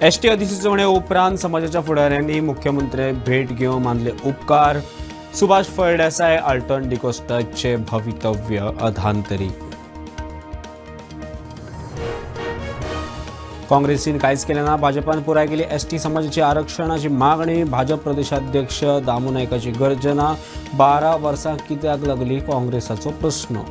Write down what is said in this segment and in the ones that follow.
ST अधिसुचोवणे उपरांत समाजाच्या फुडाऱ्यांनी मुख्यमंत्री भेट घेवन मानले उपकार. सुभाष फळदेसाय, आल्टन डिकोस्टाचे भवितव्य अधांतरी. काँग्रेसीन कांयच केलें ना, भाजपान पुराय केली एसटी समाजाची आरक्षणाची मागणी. भाजप प्रदेशाध्यक्ष दामू नायकाची गर्जना. 12 वर्सां कित्याक लागली काँग्रेसाचो प्रस्न.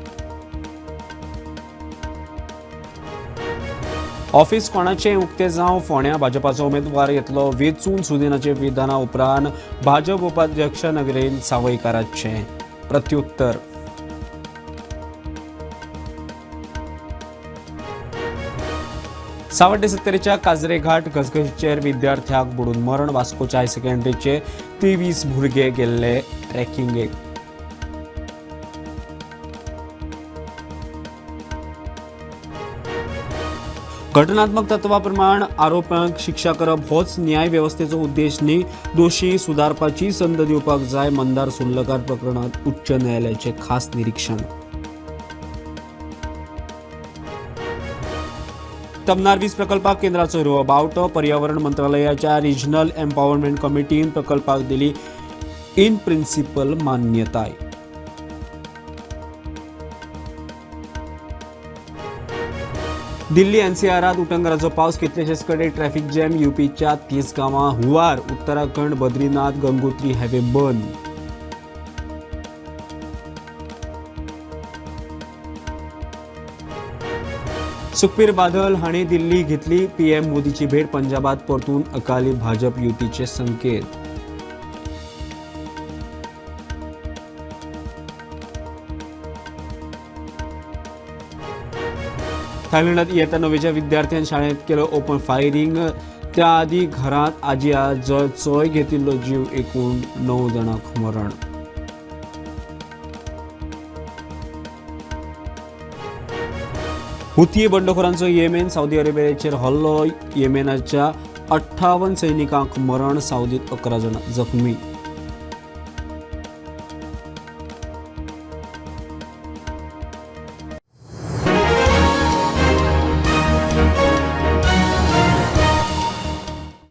ऑफिस कोणाचें उक्तें जावं, फोंड्या भाजपाचो उमेदवार येतलो वेंचून. सुदिनाचे विधाना उपरांत भाजप उपाध्यक्ष नगरेन सावयकाराचें प्रत्युत्तर. सावड्डे सत्तरीच्या काजरेघाट घसघशीचेर विद्यार्थ्याक बुडून मरण. वास्कोच्या हायर सेकंडरीचे 23 भुरगे गेल्ले ट्रॅकिंगेक. घटनात्मक तत्वा प्रमाण आरोप्यांक शिक्षा करप होच न्याय वेवस्थेचो उद्देश न्ही, दोशी सुदारपाची संद दिवपाक जाय. मंदार सुर्लकार प्रकरणात उच्च न्यायालयाचे खास निरीक्षण. तमनार वीज प्रकल्पाक केंद्राचो हिरवो बावटो. पर्यावरण मंत्रालयाच्या रिजनल एम्पावरमेंट कमिटीन प्रकल्पाक दिली इन प्रिन्सिपल मान्यताय. दिल्ली एनसीआरात उटंगराचो पावस, कितलेशेच कडेन ट्रॅफिक जॅम. युपीच्या 30 गांवां हुंवार. उत्तराखंड बद्रीनाथ गंगोत्री हायवे बंद. सुखबीर बादल हांणी दिल्ली घेतली पीएम मोदीची भेट. पंजाबात परतून अकाली भाजप युतीचे संकेत. थायलंडात इयत्ता 9वेच्या विद्यार्थ्यान शाळेंत केलो ओपन फायरिंग. त्या आदी घरांत आजी आजोचोय घेतिल्लो जीव. एकूण 9 जाणांक मरण. हुती बंडखोरांचो येमेन सावदी अरेबियाचेर हल्लो. येमेनाच्या 58 सैनिकांक मरण. सावदीत 11 जाण जखमी.